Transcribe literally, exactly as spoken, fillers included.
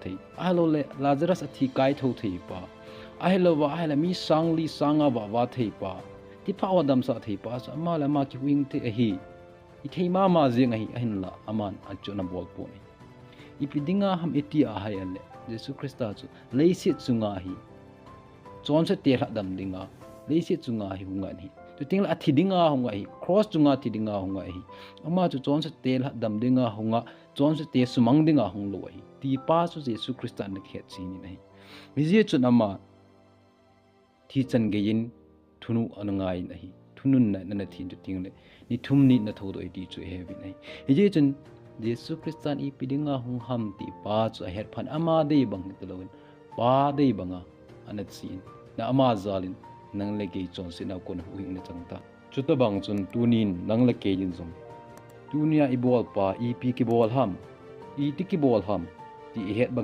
thei, ahilouleh Lazarus athi kaitho thei pa, ahilouva ahileh mi sang li sang nga vah vah thei pa, thipha ho damsah thei pa chu ama le ama kihuhhing thei ahi. Ithei mama jeng ahi, ahinlah aman achu ana bol pon ahi. Ipi dinga ham iti ahileh, Jesu Christa chu leiset chunga hi chonse te lhadam dinga leiset chunga hi hung ahi. Chutengleh athi dinga hung ahi, cross chunga thi dinga hung ahi. Ama chu chonse te lhadam dinga hung a, chonse te sumang dinga hung lou ahi, tipa chu Jesu Christa ana kihetchen in ahi. Hijeh chun ama thi chan geiyin thunun ana ngaiyin ahi. Thununna ana thin chutengleh ni thum ni ana thoudoh ahi ti chu iheuvin ahi. Hijeh chun Jesu Christan ipi dinga hung ham tipa chu ahetphan ama dei bang hita louvin, Pa dei banga ana chen, na ama jalin nang le kei chonsetna kon huhhingna chang ta. Chutobang chun tunin nang le kei in jong tunia ibolpa ipi kibol ham, iti kibol ham ti ihet bang